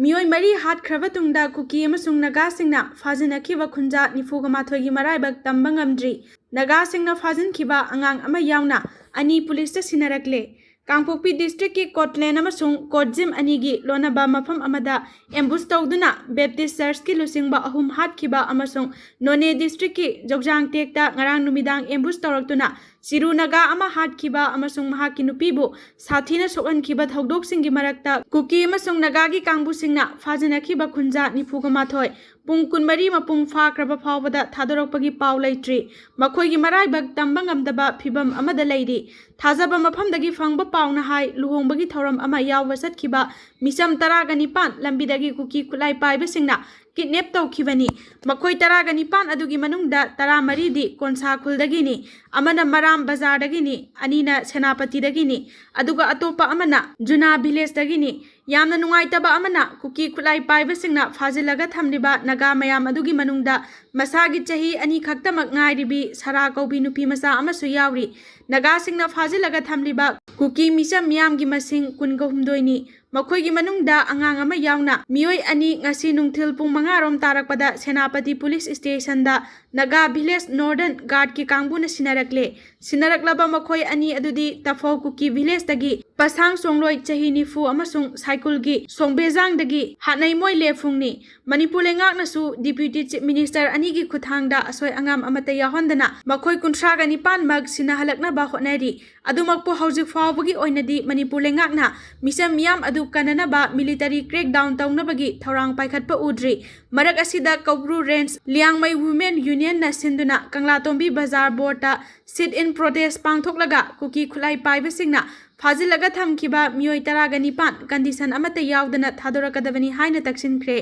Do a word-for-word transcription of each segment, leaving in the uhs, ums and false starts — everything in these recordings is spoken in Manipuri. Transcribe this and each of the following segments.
ꯃꯤꯑꯣꯏ ꯃꯔꯤ ꯍꯥꯠꯈ꯭ꯔꯕ ꯇꯨꯡꯗ ꯀꯨꯀꯤ ꯑꯃꯁꯨꯡ ꯅꯥꯒꯥꯁꯤꯡꯅ ꯐꯥꯖꯤꯟꯅꯈꯤꯕ ꯈꯨꯟꯖꯥ ꯅꯤꯐꯨꯒ ꯃꯥꯊꯣꯏꯒꯤ ꯃꯔꯥꯏꯕꯛ ꯇꯝꯕ ꯉꯝꯗ꯭ꯔꯤ꯫ ꯅꯥꯒꯥꯁꯤꯡꯅ ꯐꯥꯖꯤꯟꯈꯤꯕ ꯑꯉꯥꯡ ꯑꯃ ꯌꯥꯎꯅ ꯑꯅꯤ ꯄꯨꯂꯤꯁꯇ ꯁꯤꯟꯅꯔꯛꯂꯦ꯫ ꯀꯥꯡꯄꯣꯛꯄꯤ ꯗꯤꯁꯇ꯭ꯔꯤꯛꯀꯤ ꯀꯣꯠꯂꯦꯟ ꯑꯃꯁꯨꯡ ꯀꯣꯠꯖꯤꯝ ꯑꯅꯤꯒꯤ ꯂꯣꯟꯅꯕ ꯃꯐꯝ ꯑꯃꯗ ꯑꯦꯝꯕꯨꯁ ꯇꯧꯗꯨꯅ ꯕꯦꯞꯇꯤꯁ ꯆꯔꯆꯀꯤ ꯂꯨꯆꯤꯡꯕ ꯑꯍꯨꯝ ꯍꯥꯠꯈꯤꯕ ꯑꯃꯁꯨꯡ ꯅꯣꯅꯦ ꯗꯤꯁꯇ꯭ꯔꯤꯛꯀꯤ ꯖꯧꯖꯥꯡꯇꯦꯛꯇ ꯉꯔꯥꯡ ꯅꯨꯃꯤꯗꯥꯡ ꯑꯦꯝꯕꯨꯁ ꯇꯧꯔꯛꯇꯨꯅ ꯆꯤꯔꯨ ꯅꯥꯒꯥ ꯑꯃ ꯍꯥꯠꯈꯤꯕ ꯑꯃꯁꯨꯡ ꯃꯍꯥꯛꯀꯤ ꯅꯨꯄꯤꯕꯨ ꯁꯥꯊꯤꯅ ꯁꯣꯛꯍꯟꯈꯤꯕ ꯊꯧꯗꯣꯛꯁꯤꯡꯒꯤ ꯃꯔꯛꯇ ꯀꯨꯀꯤ ꯑꯃꯁꯨꯡ ꯅꯥꯒꯥꯒꯤ ꯀꯥꯡꯕꯨꯁꯤꯡꯅ ꯐꯥꯖꯤꯟꯅꯈꯤꯕ ꯈꯨꯟꯖꯥ ꯅꯤꯐꯨꯒ ꯃꯥꯊꯣꯏ ꯄꯨꯡ ꯀꯨꯟꯃꯔꯤ ꯃꯄꯨꯡ ꯐꯥꯈ꯭ꯔꯕ ꯐꯥꯎꯕꯗ ꯊꯥꯗꯣꯔꯛꯄꯒꯤ ꯄꯥꯎ ꯂꯩꯇ꯭ꯔꯤ꯫ ꯃꯈꯣꯏꯒꯤ ꯃꯔꯥꯏꯕꯛ ꯇꯝꯕ ꯉꯝꯗꯕ ꯐꯤꯚꯝ ꯑꯃꯗ ꯂꯩꯔꯤ꯫ ꯊꯥꯖꯕ ꯃꯐꯝꯗꯒꯤ ꯐꯪꯕ ꯄꯥꯎꯅ ꯍꯥꯏ, ꯂꯨꯍꯣꯡꯕꯒꯤ ꯊꯧꯔꯝ ꯑꯃ ꯌꯥꯎꯕ ꯆꯠꯈꯤꯕ ꯃꯤꯆꯝ ꯇꯔꯥꯒ ꯅꯤꯄꯥꯟ ꯂꯝꯕꯤꯗꯒꯤ ꯀꯨꯀꯤ ꯈꯨꯠꯂꯥꯏ ꯄꯥꯏꯕꯁꯤꯡꯅ ꯀꯤꯗꯅꯦꯞ ꯇꯧꯈꯤꯕꯅꯤ꯫ ꯃꯈꯣꯏ ꯇꯔꯥꯒ ꯅꯤꯄꯥꯟ ꯑꯗꯨꯒꯤ ꯃꯅꯨꯡꯗ ꯇꯔꯥꯃꯔꯤꯗꯤ ꯀꯣꯟꯁꯥ ꯈꯨꯜꯗꯒꯤꯅꯤ, ꯑꯃꯅ ꯃꯔꯥꯝ ꯕꯖꯥꯔꯗꯒꯤꯅꯤ, ꯑꯅꯤꯅ ꯁꯦꯅꯥꯄꯇꯤꯗꯒꯤꯅꯤ, ꯑꯗꯨꯒ ꯑꯇꯣꯞꯄ ꯑꯃꯅ ꯖꯨꯅꯥ ꯚꯤꯂꯦꯖꯇꯒꯤꯅꯤ꯫ ꯌꯥꯝꯅ ꯅꯨꯡꯉꯥꯏꯇꯕ ꯑꯃꯅ, ꯀꯨꯀꯤ ꯈꯨꯠꯂꯥꯏ ꯄꯥꯏꯕꯁꯤꯡꯅ ꯐꯥꯖꯤꯜꯂꯒ ꯊꯝꯂꯤꯕ ꯅꯥꯒꯥ ꯃꯌꯥꯝ ꯑꯗꯨꯒꯤ ꯃꯅꯨꯡꯗ ꯃꯁꯥꯒꯤ ꯆꯍꯤ ꯑꯅꯤ ꯈꯛꯇꯃꯛ ꯉꯥꯏꯔꯤꯕꯤ ꯁꯔꯥ ꯀꯧꯕꯤ ꯅꯨꯄꯤ ꯃꯆꯥ ꯑꯃꯁꯨ ꯌꯥꯎꯔꯤ꯫ ꯅꯥꯒꯥꯁꯤꯡꯅ ꯐꯥꯖꯤꯜꯂꯒ ꯊꯝꯂꯤꯕ ꯀꯨꯀꯤ ꯃꯤꯆꯝ ꯃꯤꯌꯥꯝꯒꯤ ꯃꯁꯤꯡ ꯀꯨꯟꯒ ꯍꯨꯝꯗꯣꯏꯅꯤ꯫ ꯃꯈꯣꯏꯒꯤ ꯃꯅꯨꯡꯗ ꯑꯉꯥꯡ ꯑꯃ ꯌꯥꯎꯅ ꯃꯤꯑꯣꯏ ꯑꯅꯤ ꯉꯁꯤ ꯅꯨꯡꯊꯤꯜ ꯄꯨꯡ ꯃꯉꯥ ꯔꯣꯝ ꯇꯥꯔꯛꯄꯗ ꯁꯦꯅꯥꯄꯇꯤ ꯄꯨꯂꯤꯁ ꯁ꯭ꯇꯦꯁꯟꯗ ꯅꯥꯒꯥ ꯚꯤꯂꯦꯖ ꯅꯣꯔꯗꯔꯟ ꯒꯥꯔꯗꯀꯤ ꯀꯥꯡꯕꯨꯅ ꯁꯤꯟꯅꯔꯛꯂꯦ꯫ ꯁꯤꯟꯅꯔꯛꯂꯕ ꯃꯈꯣꯏ ꯑꯅꯤ ꯑꯗꯨꯗꯤ ꯇꯐꯧ ꯀꯨꯀꯤ ꯚꯤꯂꯦꯖꯇꯒꯤ ꯄꯁꯥꯡ ꯁꯣꯡꯂꯣꯏ, ꯆꯍꯤ ꯅꯤꯐꯨ, ꯑꯃꯁꯨꯡ ꯁꯥꯏꯀꯨꯜꯒꯤ ꯁꯣꯡꯕꯦꯖꯥꯡꯗꯒꯤ ꯍꯥꯠꯅꯩꯃꯣꯏ ꯂꯦꯐꯨꯡꯅꯤ꯫ ꯃꯅꯤꯄꯨꯔ ꯂꯩꯉꯥꯛꯅꯁꯨ ꯗꯤꯄ꯭ꯌꯨꯇꯤ ꯆꯤꯐ ꯃꯤꯅꯤꯁꯇꯔ ꯑꯅꯤꯒꯤ ꯈꯨꯠꯊꯥꯡꯗ ꯑꯁꯣꯏ ꯑꯉꯥꯝ ꯑꯃꯠꯇ ꯌꯥꯎꯍꯟꯗꯅ ꯃꯈꯣꯏ ꯀꯨꯟꯊ꯭ꯔꯥꯒ ꯅꯤꯄꯥꯟꯃꯛ ꯁꯤꯟꯅꯍꯜꯂꯛꯅꯕ ꯍꯣꯠꯅꯔꯤ꯫ ꯑꯗꯨꯃꯛꯄꯨ ꯍꯧꯖꯤꯛ ꯐꯥꯎꯕꯒꯤ ꯑꯣꯏꯅꯗꯤ ꯃꯅꯤꯄꯨꯔ ꯂꯩꯉꯥꯛꯅ ꯃꯤꯆꯝ ꯃꯤꯌꯥꯝ ꯑꯗꯨ ꯀꯟꯅꯅꯕ ꯃꯤꯂꯤꯇꯔꯤ ꯀ꯭ꯔꯦꯛꯗꯥꯎꯟ ꯇꯧꯅꯕꯒꯤ ꯊꯧꯔꯥꯡ ꯄꯥꯏꯈꯠꯄ ꯎꯗ꯭ꯔꯤ꯫ ꯃꯔꯛ ꯑꯁꯤꯗ ꯀꯧꯕ꯭ꯔꯨ ꯔꯦꯟꯖ ꯂꯤꯌꯥꯡꯃꯩ ꯋꯨꯃꯦꯟ ꯌꯨꯅꯤꯌꯟꯅ ꯁꯤꯟꯗꯨꯅ ꯀꯪꯂꯥꯇꯣꯝꯕꯤ ꯕꯖꯥꯔ ꯕꯣꯔꯗꯇ ꯁꯤꯠ ꯏꯟ ꯄ꯭ꯔꯣꯇꯦꯁ ꯄꯥꯡꯊꯣꯛꯂꯒ ꯀꯨꯀꯤ ꯈꯨꯠꯂꯥꯏ ꯄꯥꯏꯕꯁꯤꯡꯅ ꯐꯥꯖꯤꯜꯂꯒ ꯊꯝꯈꯤꯕ ꯃꯤꯑꯣꯏ ꯇꯔꯥꯒ ꯅꯤꯄꯥꯟ ꯀꯟꯗꯤꯁꯟ ꯑꯃꯠꯇ ꯌꯥꯎꯗꯅ ꯊꯥꯗꯣꯔꯛꯀꯗꯕꯅꯤ ꯍꯥꯏꯅ ꯇꯛꯁꯤꯟꯈ꯭ꯔꯦ꯫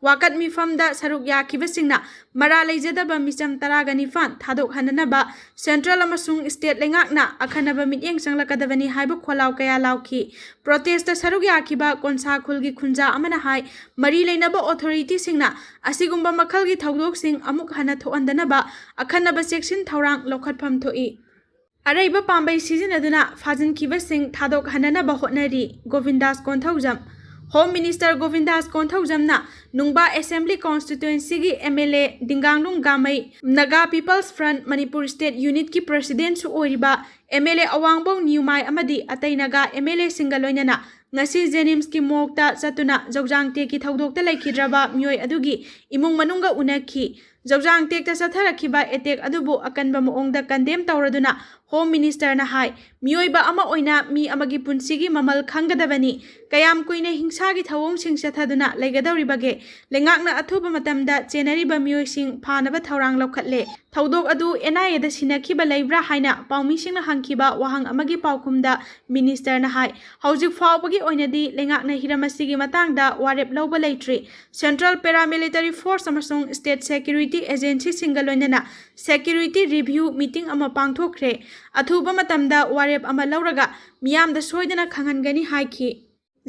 ꯋꯥꯀꯠ ꯃꯤꯐꯝꯗ ꯁꯔꯨꯛ ꯌꯥꯈꯤꯕꯁꯤꯡꯅ ꯃꯔꯥ ꯂꯩꯖꯗꯕ ꯃꯤꯆꯝ ꯇꯔꯥꯒ ꯅꯤꯄꯥꯟ ꯊꯥꯗꯣꯛꯍꯟꯅꯅꯕ ꯁꯦꯟꯇ꯭ꯔꯦꯜ ꯑꯃꯁꯨꯡ ꯁ꯭ꯇꯦꯠ ꯂꯩꯉꯥꯛꯅ ꯑꯈꯟꯅꯕ ꯃꯤꯠꯌꯦꯡ ꯆꯪꯂꯛꯀꯗꯕꯅꯤ ꯍꯥꯏꯕ ꯈꯣꯜꯂꯥꯎ ꯀꯌꯥ ꯂꯥꯎꯈꯤ꯫ ꯄ꯭ꯔꯣꯇꯦꯁꯇ ꯁꯔꯨꯛ ꯌꯥꯈꯤꯕ ꯀꯣꯟꯁꯥ ꯈꯨꯜꯒꯤ ꯈꯨꯟꯖꯥ ꯑꯃꯅ ꯍꯥꯏ, ꯃꯔꯤ ꯂꯩꯅꯕ ꯑꯣꯊꯣꯔꯤꯇꯤꯁꯤꯡꯅ ꯑꯁꯤꯒꯨꯝꯕ ꯃꯈꯜꯒꯤ ꯊꯧꯗꯣꯛꯁꯤꯡ ꯑꯃꯨꯛ ꯍꯟꯅ ꯊꯣꯛꯍꯟꯗꯅꯕ ꯑꯈꯟꯅꯕ ꯆꯦꯛꯁꯤꯟ ꯊꯧꯔꯥꯡ ꯂꯧꯈꯠꯐꯝ ꯊꯣꯛꯏ꯫ ꯑꯔꯩꯕ ꯄꯥꯝꯕꯩ ꯁꯤꯖꯤꯟꯅꯗꯨꯅ ꯐꯥꯖꯤꯟꯈꯤꯕꯁꯤꯡ ꯊꯥꯗꯣꯛꯍꯟꯅꯅꯕ ꯍꯣꯠꯅꯔꯤ꯫ ꯒꯣꯕꯤꯟꯗꯥꯁ Konthoujam, Home Minister ꯒꯣꯕꯤꯟꯗꯥꯁ ꯀꯣꯟꯊꯧꯖꯝꯅ ꯅꯨꯡꯕꯥ Assembly Constituency ꯒꯤ M L A ꯗꯤꯡꯒꯥꯡꯂꯨꯡ ꯒꯥꯃꯩ, Naga People's Front Manipur State Unit ꯀꯤ President ꯁꯨ ꯑꯣꯏꯔꯤꯕ M L A ꯑꯋꯥꯡꯕꯧ ꯅꯤꯌꯨꯃꯥꯏ ꯑꯃꯗꯤ ꯑꯇꯩ ꯅꯥꯒꯥ M L A ꯁꯤꯡꯒ ꯂꯣꯏꯅꯅ ꯉꯁꯤ JNIMS ꯀꯤ morgue ꯇ ꯆꯠꯇꯨꯅ ꯖꯧꯖꯥꯡ ꯇꯦꯛꯀꯤ ꯊꯧꯗꯣꯛꯇ ꯂꯩꯈꯤꯗ꯭ꯔꯕ ꯃꯤꯑꯣꯏ ꯑꯗꯨꯒꯤ ꯏꯃꯨꯡ ꯃꯅꯨꯡꯒ ꯎꯅꯈꯤ꯫ ꯖꯧꯖꯥꯡ ꯇꯦꯛꯇ ꯆꯠꯊꯔꯛꯈꯤꯕ attack ꯑꯗꯨꯕꯨ ꯑꯀꯟꯕ ꯃꯑꯣꯡꯗ condemn ꯇꯧꯔꯗꯨꯅ Home Minister ꯅ ꯍꯥꯏ, ꯃꯤꯑꯣꯏꯕ ꯑꯃ ꯑꯣꯏꯅ ꯃꯤ ꯑꯃꯒꯤ ꯄꯨꯟꯁꯤꯒꯤ ꯃꯃꯜ ꯈꯪꯒꯗꯕꯅꯤ꯫ ꯀꯌꯥꯝ ꯀꯨꯏꯅ ꯍꯤꯡꯁꯥꯒꯤ ꯊꯧꯑꯣꯡꯁꯤꯡ ꯆꯠꯊꯗꯨꯅ ꯂꯩꯒꯗꯧꯔꯤꯕꯒꯦ? ꯂꯩꯉꯥꯛꯅ ꯑꯊꯨꯕ ꯃꯇꯝꯗ ꯆꯦꯟꯅꯔꯤꯕ ꯃꯤꯑꯣꯏꯁꯤꯡ ꯐꯥꯅꯕ ꯊꯧꯔꯥꯡ ꯂꯧꯈꯠꯂꯦ꯫ ꯊꯧꯗꯣꯛ ꯑꯗꯨ N I A ꯗ ꯁꯤꯟꯅꯈꯤꯕ ꯂꯩꯕ꯭ꯔꯥ ꯍꯥꯏꯅ ꯄꯥꯎꯃꯤꯁꯤꯡꯅ ꯍꯪꯈꯤꯕ ꯋꯥꯍꯪ ꯑꯃꯒꯤ ꯄꯥꯎꯈꯨꯝꯗ Minister ꯅ ꯍꯥꯏ, ꯍꯧꯖꯤꯛ ꯐꯥꯎꯕꯒꯤ ꯑꯣꯏꯅꯗꯤ ꯂꯩꯉꯥꯛꯅ ꯍꯤꯔꯝ ꯑꯁꯤꯒꯤ ꯃꯇꯥꯡꯗ ꯋꯥꯔꯦꯞ ꯂꯧꯕ ꯂꯩꯇ꯭ꯔꯤ꯫ Central Paramilitary Force ꯑꯃꯁꯨꯡ State Security Agency ꯁꯤꯡꯒ ꯂꯣꯏꯅꯅ security review meeting ꯑꯃ ꯄꯥꯡꯊꯣꯛꯈ꯭ꯔꯦ꯫ ꯑꯊꯨꯕ ꯃꯇꯝꯗ ꯋꯥꯔꯦꯞ ꯑꯃ ꯂꯧꯔꯒ ꯃꯤꯌꯥꯝꯗ ꯁꯣꯏꯗꯅ ꯈꯪꯍꯟꯒꯅꯤ ꯍꯥꯏꯈꯤ꯫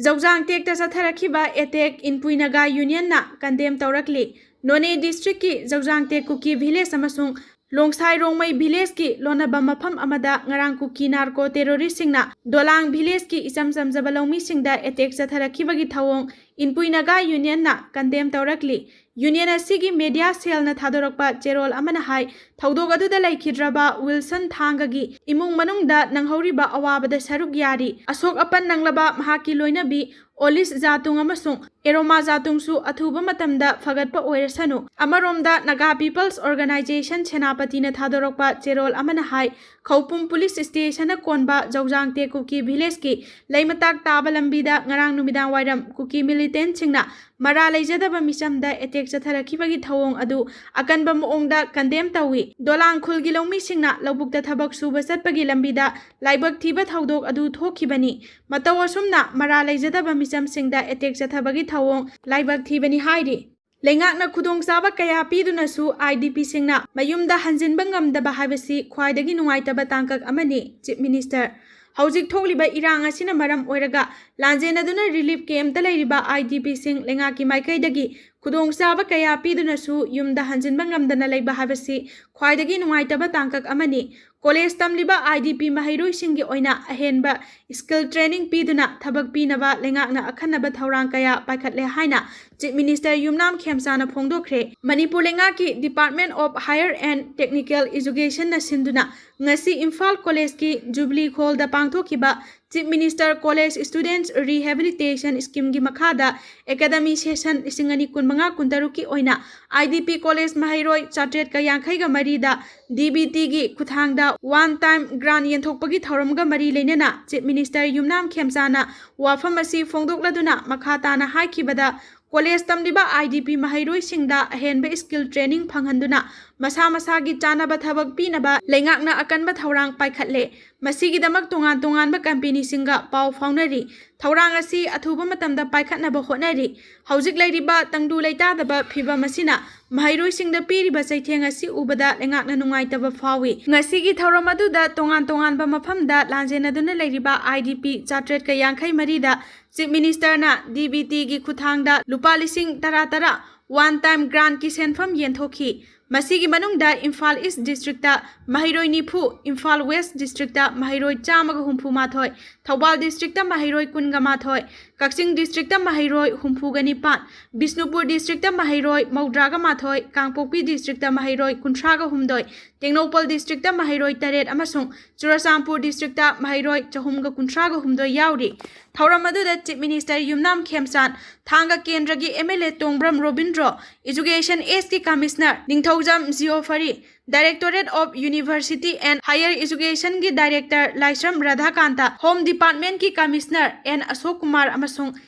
ꯖꯧꯖꯥꯡ ꯇꯦꯛꯇ ꯆꯠꯊꯔꯛꯈꯤꯕ attack ꯏꯟꯄꯨꯏ ꯅꯥꯒꯥ Union ꯅ condemn ꯇꯧꯔꯛꯂꯤ꯫ ꯅꯣꯅꯦ district ꯀꯤ ꯖꯧꯖꯥꯡ ꯇꯦꯛ ꯀꯨꯀꯤ village ꯑꯃꯁꯨꯡ ꯂꯣꯡꯁꯥꯏ ꯔꯣꯡꯃꯩ village ꯀꯤ ꯂꯣꯟꯅꯕ ꯃꯐꯝ ꯑꯃꯗ ꯉꯔꯥꯡ ꯀꯨꯀꯤ narco terrorist ꯁꯤꯡꯅ ꯗꯣꯂꯥꯡ village ꯀꯤ ꯏꯆꯝ ꯆꯝꯖꯕ ꯂꯧꯃꯤꯁꯤꯡꯗ attack ꯆꯠꯊꯔꯛꯈꯤꯕꯒꯤ ꯊꯧꯑꯣꯡ ꯏꯟꯄꯨꯏ ꯅꯥꯒꯥ Union ꯅ condemn ꯇꯧꯔꯛꯂꯤ꯫ Union ꯑꯁꯤꯒꯤ media cell ꯅ ꯊꯥꯗꯣꯔꯛꯄ ꯆꯦꯔꯣꯜ ꯑꯃꯅ ꯍꯥꯏ, ꯊꯧꯗꯣꯛ ꯑꯗꯨꯗ ꯂꯩꯈꯤꯗ꯭ꯔꯕ ꯋꯤꯜꯁꯟ ꯊꯥꯡꯒꯒꯤ ꯏꯃꯨꯡ ꯃꯅꯨꯡꯗ ꯅꯪꯍꯧꯔꯤꯕ ꯑꯋꯥꯕꯗ ꯁꯔꯨꯛ ꯌꯥꯔꯤ꯫ ꯑꯁꯣꯛ ꯑꯄꯟ ꯅꯪꯂꯕ ꯃꯍꯥꯛꯀꯤ ꯂꯣꯏꯅꯕꯤ ꯑꯣꯂꯤꯁ ꯖꯥꯇꯨꯡ ꯑꯃꯁꯨꯡ ꯑꯦꯔꯣꯃꯥ ꯖꯥꯇꯨꯡꯁꯨ ꯑꯊꯨꯕ ꯃꯇꯝꯗ ꯐꯒꯠꯄ ꯑꯣꯏꯔꯁꯅꯨ꯫ ꯑꯃꯔꯣꯝꯗ, Naga People's Organisation ꯁꯦꯅꯥꯄꯇꯤꯅ ꯊꯥꯗꯣꯔꯛꯄ ꯆꯦꯔꯣꯜ ꯑꯃꯅ ꯍꯥꯏ, ꯈꯧꯄꯨꯝ police station ꯅ ꯀꯣꯟꯕ ꯖꯧꯖꯥꯡ ꯇꯦꯛ ꯀꯨꯀꯤ village ꯀꯤ ꯂꯩꯃꯇꯥꯛ ꯇꯥꯕ ꯂꯝꯕꯤꯗ ꯉꯔꯥꯡ ꯅꯨꯃꯤꯗꯥꯡ ꯋꯥꯏꯔꯝ ꯀꯨꯀꯤ militant ꯁꯤꯡꯅ ꯃꯔꯥꯜ ꯂꯩꯖꯗꯕ ꯃꯤꯆꯝꯗ attack ꯆꯠꯊꯔꯛꯈꯤꯕꯒꯤ ꯊꯧꯑꯣꯡ ꯑꯗꯨ ꯑꯀꯟꯕ ꯃꯑꯣꯡꯗ condemn ꯇꯧꯏ꯫ ꯗꯣꯂꯥꯡ ꯈꯨꯜꯒꯤ ꯂꯧꯃꯤꯁꯤꯡꯅ ꯂꯧꯕꯨꯛꯇ ꯊꯕꯛ ꯁꯨꯕ ꯆꯠꯄꯒꯤ ꯂꯝꯕꯤꯗ ꯂꯥꯏꯕꯛ ꯊꯤꯕ ꯊꯧꯗꯣꯛ ꯑꯗꯨ ꯊꯣꯛꯈꯤꯕꯅꯤ꯫ ꯃꯇꯧ ꯑꯁꯨꯝꯅ ꯃꯔꯥꯜ ꯂꯩꯖꯗꯕ ꯃꯤꯆꯝꯁꯤꯡꯗ attack ꯆꯠꯊꯕꯒꯤ ꯊꯧꯑꯣꯡ ꯂꯥꯏꯕꯛ ꯊꯤꯕꯅꯤ ꯍꯥꯏꯔꯤ꯫ ꯂꯩꯉꯥꯛꯅ ꯈꯨꯗꯣꯡꯆꯥꯕ ꯀꯌꯥ ꯄꯤꯗꯨꯅꯁꯨ I D P ꯁꯤꯡꯅ ꯃꯌꯨꯝꯗ ꯍꯟꯖꯤꯟꯕ ꯉꯝꯗꯕ ꯍꯥꯏꯕꯁꯤ ꯈ꯭ꯋꯥꯏꯗꯒꯤ ꯅꯨꯡꯉꯥꯏꯇꯕ ꯇꯥꯡꯀꯛ ꯑꯃꯅꯤ, Chief Minister꯫ ꯍꯧꯖꯤꯛ ꯊꯣꯛꯂꯤꯕ ꯏꯔꯥꯡ ꯑꯁꯤꯅ ꯃꯔꯝ ꯑꯣꯏꯔꯒ ꯂꯥꯟꯖꯦꯟꯅꯗꯨꯅ relief camp ꯇ ꯂꯩꯔꯤꯕ I D P ꯁꯤꯡ ꯂꯩꯉꯥꯛꯀꯤ ꯃꯥꯏꯀꯩꯗꯒꯤ ꯈꯨꯗꯣꯡꯆꯥꯕ ꯀꯌꯥ ꯄꯤꯗꯨꯅꯁꯨ ꯌꯨꯝꯗ ꯍꯟꯖꯤꯟꯕ ꯉꯝꯗꯅ ꯂꯩꯕ ꯍꯥꯏꯕꯁꯤ ꯈ꯭ꯋꯥꯏꯗꯒꯤ ꯅꯨꯡꯉꯥꯏꯇꯕ ꯇꯥꯡꯀꯛ ꯑꯃꯅꯤ꯫ ꯀꯣꯂꯦꯖ ꯇꯝꯂꯤꯕ IDP ꯃꯍꯩꯔꯣꯏꯁꯤꯡꯒꯤ ꯑꯣꯏꯅ ꯑꯍꯦꯟꯕ skill training ꯄꯤꯗꯨꯅ ꯊꯕꯛ ꯄꯤꯅꯕ ꯂꯩꯉꯥꯛꯅ ꯑꯈꯟꯅꯕ ꯊꯧꯔꯥꯡ ꯀꯌꯥ ꯄꯥꯏꯈꯠꯂꯦ ꯍꯥꯏꯅ Chief Minister ꯌꯨꯝꯅꯥꯝ ꯈꯦꯝꯆꯥꯅ ꯐꯣꯡꯗꯣꯛꯈ꯭ꯔꯦ꯫ ꯃꯅꯤꯄꯨꯔ ꯂꯩꯉꯥꯛꯀꯤ Department of Higher and Technical Educationꯅ ꯁꯤꯟꯗꯨꯅ ꯉꯁꯤ ꯏꯝꯐꯥꯜ ꯀꯣꯂꯦꯖꯀꯤ Jubilee Hallꯗ ꯄꯥꯡꯊꯣꯛꯈꯤꯕ Chief Minister College Students Rehabilitation Schemeꯒꯤ ꯃꯈꯥꯗ academic session ꯂꯤꯁꯤꯡ ꯑꯅꯤ ꯀꯨꯟꯃꯉꯥ ꯀꯨꯟꯇꯔꯨꯛꯀꯤ ꯑꯣꯏꯅ IDP ꯀꯣꯂꯦꯖ ꯃꯍꯩꯔꯣꯏ ꯆꯥꯇ꯭ꯔꯦꯠꯀ ꯌꯥꯡꯈꯩꯒ ꯃꯔꯤꯗ DBTꯒꯤ ꯈꯨꯠꯊꯥꯡꯗ one time grant ꯌꯦꯟꯊꯣꯛꯄꯒꯤ ꯊꯧꯔꯝꯒ ꯃꯔꯤ ꯂꯩꯅꯅ Chief Minister ꯌꯨꯝꯅꯥꯝ ꯈꯦꯝꯆꯥꯅ ꯋꯥꯐꯝ ꯑꯁꯤ ꯐꯣꯡꯗꯣꯛꯂꯗꯨꯅ ꯃꯈꯥ ꯇꯥꯅ ꯍꯥꯏꯈꯤꯕꯗ, ꯀꯣꯂꯦꯖ ꯇꯝꯂꯤꯕ IDP ꯃꯍꯩꯔꯣꯏꯁꯤꯡꯗ ꯑꯍꯦꯟꯕ skill training ꯐꯪꯍꯟꯗꯨꯅ ꯃꯁꯥ ꯃꯁꯥꯒꯤ ꯆꯥꯅꯕ ꯊꯕꯛ ꯄꯤꯅꯕ ꯂꯩꯉꯥꯛꯅ ꯑꯀꯟꯕ ꯊꯧꯔꯥꯡ ꯄꯥꯏꯈꯠꯂꯦ꯫ ꯃꯁꯤꯒꯤꯗꯃꯛ ꯇꯣꯉꯥꯟ ꯇꯣꯉꯥꯟꯕ companyꯁꯤꯡꯒ ꯄꯥꯎ ꯐꯥꯎꯅꯔꯤ꯫ ꯊꯧꯔꯥꯡ ꯑꯁꯤ ꯑꯊꯨꯕ ꯃꯇꯝꯗ ꯄꯥꯏꯈꯠꯅꯕ ꯍꯣꯠꯅꯔꯤ꯫ ꯍꯧꯖꯤꯛ ꯂꯩꯔꯤꯕ ꯇꯪꯗꯨ ꯂꯩꯇꯥꯗꯕ ꯐꯤꯚꯝ ꯑꯁꯤꯅ ꯃꯍꯩꯔꯣꯏꯁꯤꯡꯗ ꯄꯤꯔꯤꯕ ꯆꯩꯊꯦꯡ ꯑꯁꯤ ꯎꯕꯗ ꯂꯩꯉꯥꯛꯅ ꯅꯨꯡꯉꯥꯏꯇꯕ ꯐꯥꯎꯏ꯫ ꯉꯁꯤꯒꯤ ꯊꯧꯔꯝ ꯑꯗꯨꯗ ꯇꯣꯉꯥꯟ ꯇꯣꯉꯥꯟꯕ ꯃꯐꯝꯗ ꯂꯥꯟꯖꯦꯟꯅꯗꯨꯅ ꯂꯩꯔꯤꯕ IDP ꯆꯥꯇ꯭ꯔꯦꯠꯀ ꯌꯥꯡꯈꯩ ꯃꯔꯤꯗ Chief Ministerꯅ DBTꯒꯤ ꯈꯨꯠꯊꯥꯡꯗ ꯂꯨꯄꯥ ꯂꯤꯁꯤꯡ ꯇꯔꯥ ꯇꯔꯥ one time grantꯀꯤ ꯁꯦꯟꯐꯝ ꯌꯦꯟꯊꯣꯛꯈꯤ꯫ ꯃꯁꯤꯒꯤ ꯃꯅꯨꯡꯗ ꯏꯝꯐꯥꯜ East Districtꯇ ꯃꯍꯩꯔꯣꯏ ꯅꯤꯐꯨ, ꯏꯝꯐꯥꯜ West Districtꯇ ꯃꯍꯩꯔꯣꯏ ꯆꯥꯝꯃꯒ ꯍꯨꯝꯐꯨ ꯃꯥꯊꯣꯏ, ꯊꯧꯕꯥꯜ Districtꯇ ꯃꯍꯩꯔꯣꯏ ꯀꯨꯟꯒ ꯃꯥꯊꯣꯏ, ꯀꯛꯆꯤꯡ Districtꯇ ꯃꯍꯩꯔꯣꯏ ꯍꯨꯝꯐꯨꯒ ꯅꯤꯄꯥꯟ, ꯕꯤꯁꯅꯨꯄꯨꯔ Districtꯇ ꯃꯍꯩꯔꯣꯏ ꯃꯧꯗ꯭ꯔꯥꯒ ꯃꯥꯊꯣꯏ, ꯀꯥꯡꯄꯣꯛꯄꯤ Districtꯇ ꯃꯍꯩꯔꯣꯏ ꯀꯨꯟꯊ꯭ꯔꯥꯒ ꯍꯨꯝꯗꯣꯏ, ꯇꯦꯡꯅꯧꯄꯜ Districtꯇ ꯃꯍꯩꯔꯣꯏ ꯇꯔꯦꯠ ꯑꯃꯁꯨꯡ ꯆꯨꯔꯆꯥꯟꯄꯨꯔ Districtꯇ ꯃꯍꯩꯔꯣꯏ ꯆꯍꯨꯝꯒ ꯀꯨꯟꯊ꯭ꯔꯥꯒ ꯍꯨꯝꯗꯣꯏ ꯌꯥꯎꯔꯤ꯫ ꯊꯧꯔꯝ ꯑꯗꯨꯗ Chief Minister ꯌꯨꯝꯅꯥꯝ ꯈꯦꯝꯆꯥꯟ, ꯊꯥꯡꯒ ꯀꯦꯟꯗ꯭ꯔꯒꯤ MLA Tongbram Robindro, Education Sꯀꯤ Commissioner Ningthoujam ꯖꯤꯑꯣꯐꯔꯤ, Directorate of University and Higher Educationꯒꯤ Director Laishram ꯔꯥꯙꯥꯀꯥꯟꯇ, Home Departmentꯀꯤ Commissioner N ꯑꯁꯣꯛ ꯀꯨꯃꯥꯔ ꯑꯃꯁꯨꯡ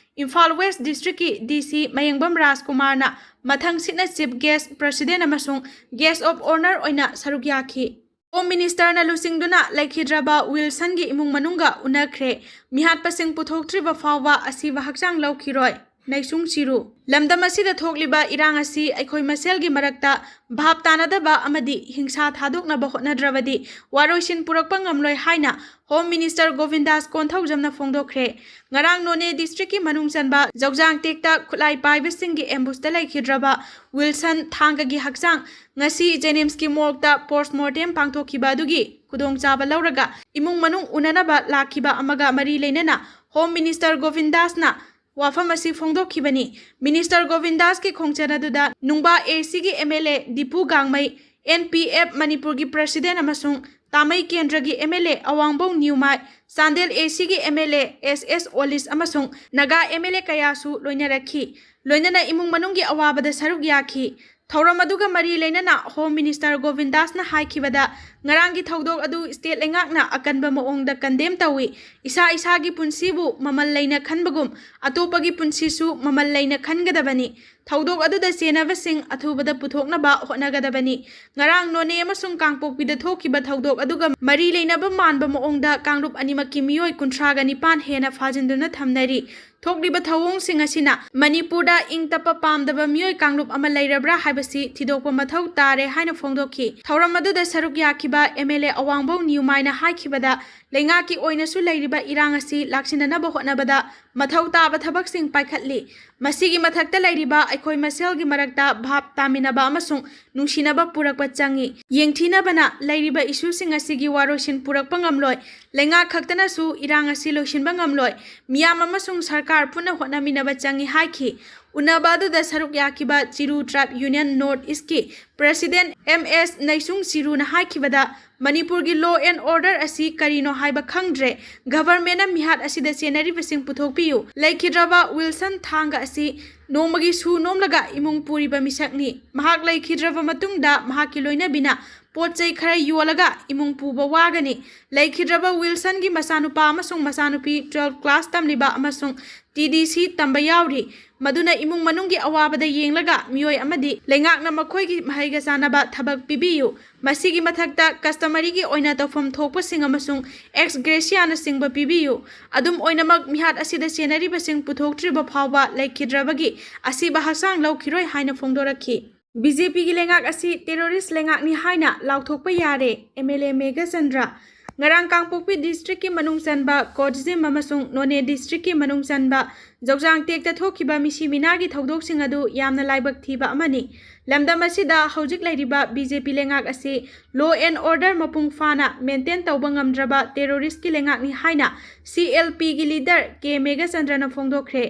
ꯏꯝꯐꯥꯜ West Districtꯀꯤ DC ꯃꯌꯦꯡꯕꯝ ꯔꯥꯖꯀꯨꯃꯥꯔꯅ ꯃꯊꯪꯁꯤꯠꯅ Chief Guest, President ꯑꯃꯁꯨꯡ Guest of Honour ꯑꯣꯏꯅ ꯁꯔꯨꯛ ꯌꯥꯈꯤ꯫ Home Ministerꯅ ꯂꯨꯆꯤꯡꯗꯨꯅ ꯂꯩꯈꯤꯗ꯭ꯔꯕ ꯋꯤꯜꯁꯟꯒꯤ ꯏꯃꯨꯡ ꯃꯅꯨꯡꯒ ꯎꯅꯈ꯭ꯔꯦ꯫ ꯃꯤꯍꯥꯠꯄꯁꯤꯡ ꯄꯨꯊꯣꯛꯇ꯭ꯔꯤꯕ ꯐꯥꯎꯕ ꯑꯁꯤꯕ ꯍꯛꯆꯥꯡ ꯂꯧꯈꯤꯔꯣꯏ꯫ ꯅꯩꯁꯨꯡ ꯁꯤꯔꯨ꯫ ꯂꯝꯗꯝ ꯑꯁꯤꯗ ꯊꯣꯛꯂꯤꯕ ꯏꯔꯥꯡ ꯑꯁꯤ ꯑꯩꯈꯣꯏ ꯃꯁꯦꯜꯒꯤ ꯃꯔꯛꯇ ꯚꯥꯞ ꯇꯥꯅꯗꯕ ꯑꯃꯗꯤ ꯍꯤꯡꯁꯥ ꯊꯥꯗꯣꯛꯅꯕ ꯍꯣꯠꯅꯗ꯭ꯔꯕꯗꯤ ꯋꯥꯔꯣꯏꯁꯤꯟ ꯄꯨꯔꯛꯄ ꯉꯝꯂꯣꯏ ꯍꯥꯏꯅ Home Minister ꯒꯣꯕꯤꯟꯗꯥꯁ ꯀꯣꯟꯊꯧꯖꯝꯅ ꯐꯣꯡꯗꯣꯛꯈ꯭ꯔꯦ꯫ ꯉꯔꯥꯡ ꯅꯣꯅꯦ Districtꯀꯤ ꯃꯅꯨꯡ ꯆꯟꯕ ꯖꯧꯖꯥꯡ ꯇꯦꯛꯇ ꯈꯨꯠꯂꯥꯏ ꯄꯥꯏꯕꯁꯤꯡꯒꯤ ambushtꯇ ꯂꯩꯈꯤꯗ꯭ꯔꯕ ꯋꯤꯜꯁꯟ ꯊꯥꯡꯒꯒꯤ ꯍꯛꯆꯥꯡ ꯉꯁꯤ JNIMSꯀꯤ morgueꯇ post mortem ꯄꯥꯡꯊꯣꯛꯈꯤꯕ ꯑꯗꯨꯒꯤ ꯈꯨꯗꯣꯡꯆꯥꯕ ꯂꯧꯔꯒ ꯏꯃꯨꯡ ꯃꯅꯨꯡ ꯎꯅꯅꯕ ꯂꯥꯛꯈꯤꯕ ꯑꯃꯒ ꯃꯔꯤ ꯂꯩꯅꯅ Home Minister ꯒꯣꯕꯤꯟꯗꯥꯁꯅ ꯋꯥꯐꯝ ꯑꯁꯤ ꯐꯣꯡꯗꯣꯛꯈꯤꯕꯅꯤ꯫ Minister ꯒꯣꯕꯤꯟꯗꯥꯁꯀꯤ ꯈꯣꯡꯆꯠ ꯑꯗꯨꯗ ꯅꯨꯡꯕꯥ ACꯒꯤ MLA ꯗꯤꯄꯨ ꯒꯥꯡꯃꯩ, NPF ꯃꯅꯤꯄꯨꯔꯒꯤ President ꯑꯃꯁꯨꯡ ꯇꯥꯃꯩ ꯀꯦꯟꯗ꯭ꯔꯒꯤ MLA ꯑꯋꯥꯡꯕꯧ ꯅ꯭ꯌꯨꯃꯥꯏ, Chandel ACꯒꯤ MLA S S ꯑꯣꯂꯤꯁ ꯑꯃꯁꯨꯡ ꯅꯥꯒꯥ MLA ꯀꯌꯥꯁꯨ ꯂꯣꯏꯅꯔꯛꯈꯤ꯫ ꯂꯣꯏꯅꯅ ꯏꯃꯨꯡ ꯃꯅꯨꯡꯒꯤ ꯑꯋꯥꯕꯗ ꯁꯔꯨꯛ ꯌꯥꯈꯤ꯫ ꯊꯧꯔꯝ ꯑꯗꯨꯒ ꯃꯔꯤ ꯂꯩꯅꯅ Home Minister ꯒꯣꯕꯤꯟꯗꯥꯁꯅ ꯍꯥꯏꯈꯤꯕꯗ, ꯉꯔꯥꯡꯒꯤ ꯊꯧꯗꯣꯛ ꯑꯗꯨ state ꯂꯩꯉꯥꯛꯅ ꯑꯀꯟꯕ ꯃꯑꯣꯡꯗ condemn ꯇꯧꯏ꯫ ꯏꯁꯥ ꯏꯁꯥꯒꯤ ꯄꯨꯟꯁꯤꯕꯨ ꯃꯃꯜ ꯂꯩꯅ ꯈꯟꯕꯒꯨꯝ ꯑꯇꯣꯞꯄꯒꯤ ꯄꯨꯟꯁꯤꯁꯨ ꯃꯃꯜ ꯂꯩꯅ ꯈꯟꯒꯗꯕꯅꯤ꯫ ꯊꯧꯗꯣꯛ ꯑꯗꯨꯗ ꯆꯦꯟꯅꯕꯁꯤꯡ ꯑꯊꯨꯕꯗ ꯄꯨꯊꯣꯛꯅꯕ ꯍꯣꯠꯅꯒꯗꯕꯅꯤ꯫ ꯉꯔꯥꯡ ꯅꯣꯅꯦ ꯑꯃꯁꯨꯡ ꯀꯥꯡꯄꯣꯛꯄꯤꯗ ꯊꯣꯛꯈꯤꯕ ꯊꯧꯗꯣꯛ ꯑꯗꯨꯒ ꯃꯔꯤ ꯂꯩꯅꯕ ꯃꯥꯟꯕ ꯃꯑꯣꯡꯗ ꯀꯥꯡꯂꯨꯞ ꯑꯅꯤꯃꯛꯀꯤ ꯃꯤꯑꯣꯏ ꯀꯨꯟꯊ꯭ꯔꯥꯒ ꯅꯤꯄꯥꯟ ꯍꯦꯟꯅ ꯐꯥꯖꯤꯟꯗꯨꯅ ꯊꯝꯅꯔꯤ꯫ ꯊꯣꯛꯂꯤꯕ ꯊꯧꯑꯣꯡꯁꯤꯡ ꯑꯁꯤꯅ ꯃꯅꯤꯄꯨꯔꯗ ꯏꯪ ꯇꯞꯄ ꯄꯥꯝꯗꯕ ꯃꯤꯑꯣꯏ ꯀꯥꯡꯂꯨꯞ ꯑꯃ ꯂꯩꯔꯕ꯭ꯔꯥ ꯍꯥꯏꯕꯁꯤ ꯊꯤꯗꯣꯛꯄ ꯃꯊꯧ ꯇꯥꯔꯦ ꯍꯥꯏꯅ ꯐꯣꯡꯗꯣꯛꯈꯤ꯫ ꯊꯧꯔꯝ ꯑꯗꯨꯗ ꯁꯔꯨꯛ ꯌꯥꯈꯤꯕ MLA ꯑꯋꯥꯡꯕꯧ ꯅ꯭ꯌꯨꯃꯥꯏꯅ ꯍꯥꯏꯈꯤꯕꯗ, ꯂꯩꯉꯥꯛꯀꯤ ꯑꯣꯏꯅꯁꯨ ꯂꯩꯔꯤꯕ ꯏꯔꯥꯡ ꯑꯁꯤ ꯂꯥꯛꯁꯤꯟꯅꯅꯕ ꯍꯣꯠꯅꯕꯗ ꯃꯊꯧ ꯇꯥꯕ ꯊꯕꯛꯁꯤꯡ ꯄꯥꯏꯈꯠꯂꯤ꯫ ꯃꯁꯤꯒꯤ ꯃꯊꯛꯇ ꯂꯩꯔꯤꯕ ꯑꯩꯈꯣꯏ ꯃꯁꯦꯜꯒꯤ ꯃꯔꯛꯇ ꯚꯥꯞ ꯇꯥꯃꯤꯟꯅꯕ ꯑꯃꯁꯨꯡ ꯅꯨꯡꯁꯤꯅꯕ ꯄꯨꯔꯛꯄ ꯆꯪꯏ꯫ ꯌꯦꯡꯊꯤꯅꯕꯅ ꯂꯩꯔꯤꯕ issueꯁꯤꯡ ꯑꯁꯤꯒꯤ ꯋꯥꯔꯣꯏꯁꯤꯟ ꯄꯨꯔꯛꯄ ꯉꯝꯂꯣꯏ꯫ ꯂꯩꯉꯥꯛ ꯈꯛꯇꯅꯁꯨ ꯏꯔꯥꯡ ꯑꯁꯤ ꯂꯣꯏꯁꯤꯟꯕ ꯉꯝꯂꯣꯏ꯫ ꯃꯤꯌꯥꯝ ꯑꯃꯁꯨꯡ ꯁꯔꯀꯥꯔ ꯄꯨꯟꯅ ꯍꯣꯠꯅꯃꯤꯟꯅꯕ ꯆꯪꯏ ꯍꯥꯏꯈꯤ꯫ ꯎꯅꯕ ꯑꯗꯨꯗ ꯁꯔꯨꯛ ꯌꯥꯈꯤꯕ ꯆꯤꯔꯨ Tribe Union North Eastꯀꯤ President M S ꯅꯩꯁꯨꯡ ꯆꯤꯔꯨꯅ ꯍꯥꯏꯈꯤꯕꯗ, ꯃꯅꯤꯄꯨꯔꯒꯤ law and order ꯑꯁꯤ ꯀꯔꯤꯅꯣ ꯍꯥꯏꯕ ꯈꯪꯗ꯭ꯔꯦ꯫ Governmentꯅ ꯃꯤꯍꯥꯠ ꯑꯁꯤꯗ ꯆꯦꯟꯅꯔꯤꯕꯁꯤꯡ ꯄꯨꯊꯣꯛꯄꯤꯌꯨ꯫ ꯂꯩꯈꯤꯗ꯭ꯔꯕ ꯋꯤꯜꯁꯟ ꯊꯥꯡꯒ ꯑꯁꯤ ꯅꯣꯡꯃꯒꯤ ꯁꯨ ꯅꯣꯝꯂꯒ ꯏꯃꯨꯡ ꯄꯨꯔꯤꯕ ꯃꯤꯁꯛꯅꯤ꯫ ꯃꯍꯥꯛ ꯂꯩꯈꯤꯗ꯭ꯔꯕ ꯃꯇꯨꯡꯗ ꯃꯍꯥꯛꯀꯤ ꯂꯣꯏꯅꯕꯤꯅ ꯄꯣꯠ ꯆꯩ ꯈꯔ ꯌꯣꯜꯂꯒ ꯏꯃꯨꯡ ꯄꯨꯕ ꯋꯥꯒꯅꯤ꯫ ꯂꯩꯈꯤꯗ꯭ꯔꯕ ꯋꯤꯜꯁꯟꯒꯤ ꯃꯆꯥꯅꯨꯄꯥ ꯑꯃꯁꯨꯡ ꯃꯆꯥꯅꯨꯄꯤ twelfth class ꯇꯝꯂꯤꯕ ꯑꯃꯁꯨꯡ TDC ꯇꯝꯕ ꯌꯥꯎꯔꯤ꯫ ꯃꯗꯨꯅ ꯏꯃꯨꯡ ꯃꯅꯨꯡꯒꯤ ꯑꯋꯥꯕꯗ ꯌꯦꯡꯂꯒ ꯃꯤꯑꯣꯏ ꯑꯃꯗꯤ ꯂꯩꯉꯥꯛꯅ ꯃꯈꯣꯏꯒꯤ ꯃꯍꯩꯒ ꯆꯥꯟꯅꯕ ꯊꯕꯛ ꯄꯤꯕꯤꯌꯨ꯫ ꯃꯁꯤꯒꯤ ꯃꯊꯛꯇ customaryꯒꯤ ꯑꯣꯏꯅ ꯇꯧꯐꯝ ꯊꯣꯛꯄꯁꯤꯡ ꯑꯃꯁꯨꯡ ex graciaꯅꯆꯤꯡꯕ ꯄꯤꯕꯤꯌꯨ꯫ ꯑꯗꯨꯝ ꯑꯣꯏꯅꯃꯛ, ꯃꯤꯍꯥꯠ ꯑꯁꯤꯗ ꯆꯦꯟꯅꯔꯤꯕꯁꯤꯡ ꯄꯨꯊꯣꯛꯇ꯭ꯔꯤꯕ ꯐꯥꯎꯕ ꯂꯩꯈꯤꯗ꯭ꯔꯕꯒꯤ ꯑꯁꯤꯕ ꯍꯛꯆꯥꯡ ꯂꯧꯈꯤꯔꯣꯏ ꯍꯥꯏꯅ ꯐꯣꯡꯗꯣꯔꯛꯈꯤ꯫ BJPꯒꯤ ꯂꯩꯉꯥꯛ ꯑꯁꯤ terrorist ꯂꯩꯉꯥꯛꯅꯤ ꯍꯥꯏꯅ ꯂꯥꯎꯊꯣꯛꯄ ꯌꯥꯔꯦ, MLA ꯃꯦꯘꯆꯟꯗ꯭ꯔ꯫ ꯉꯔꯥꯡ ꯀꯥꯡꯄꯣꯛꯄꯤ ꯗꯤꯁꯇ꯭ꯔꯤꯛꯀꯤ ꯃꯅꯨꯡ ꯆꯟꯕ ꯀꯣꯠꯖꯤꯝ ꯑꯃꯁꯨꯡ ꯅꯣꯅꯦ ꯗꯤꯁꯇ꯭ꯔꯤꯛꯀꯤ ꯃꯅꯨꯡ ꯆꯟꯕ ꯖꯧꯖꯥꯡ ꯇꯦꯛꯇ ꯊꯣꯛꯈꯤꯕ ꯃꯤꯁꯤ ꯃꯤꯅꯥꯒꯤ ꯊꯧꯗꯣꯛꯁꯤꯡ ꯑꯗꯨ ꯌꯥꯝꯅ ꯂꯥꯏꯕꯛ ꯊꯤꯕ ꯑꯃꯅꯤ꯫ ꯂꯝꯗꯝ ꯑꯁꯤꯗ ꯍꯧꯖꯤꯛ ꯂꯩꯔꯤꯕ ꯕꯤ ꯖꯦ ꯄꯤ ꯂꯩꯉꯥꯛ ꯑꯁꯤ law and order ꯃꯄꯨꯡ ꯐꯥꯅ maintain ꯇꯧꯕ ꯉꯝꯗ꯭ꯔꯕ terroristꯀꯤ ꯂꯩꯉꯥꯛꯅꯤ ꯍꯥꯏꯅ ꯁꯤ ꯑꯦꯜ ꯄꯤꯒꯤ leader ꯀꯦ ꯃꯦꯘꯆꯟꯗ꯭ꯔꯅ ꯐꯣꯡꯗꯣꯛꯈ꯭ꯔꯦ꯫